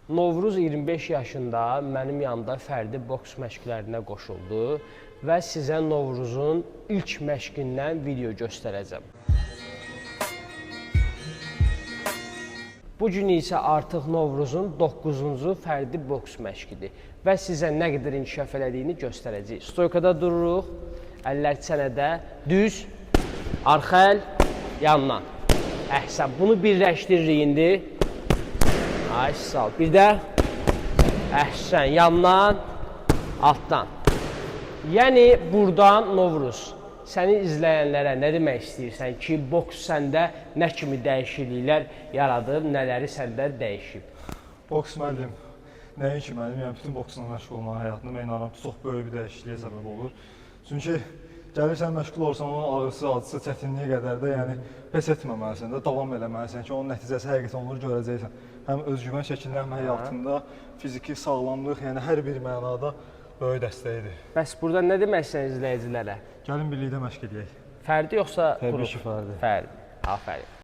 Novruz 25 yaşında mənim yanımda fərdi boks məşqlərinə qoşuldu və sizə Novruzun ilk məşqindən video göstərəcəm. Bu gün isə artıq Novruzun 9-cu fərdi boks məşqidir və sizə nə qədər inkişaf elədiyini göstərəcəyik. Stoykada dururuq, əllər çənədə, düz, arxa əl, yandan. Əhsən, bunu birləşdiririk indi. Ay, sağ ol. Bir də əhsən, yandan, altdan. Yəni burdan Novruz, səni izləyənlərə nə demək istəyirsən ki, boks səndə nə kimi dəyişikliklər yaradıb, nələri səndə dəyişib? Boks müəllim, nəinki mənim, yəni bütün boksla məşğul olan həyatında mən inanıram ki, çox böyük bir dəyişikliyə səbəb olur. Çünki gəlirsən məşğul olursan, onun ağrısı, acısı, çətinliyi qədər də, yəni pes etməməlisən də, davam eləməlisən ki, onun nəticəsi həqiqətən olur, görəcəksən. Həm özgüvən şəklində, həm həyatında fiziki sağlamlıq, yəni hər bir mənada böyük dəstəyidir. Bəs burada nə demək istəyirsən izləyicilərə? Gəlin birlikdə məşq eləyək. Fərdi yoxsa Təbii qrup? ki, fərdi. Fərdi. Afərin.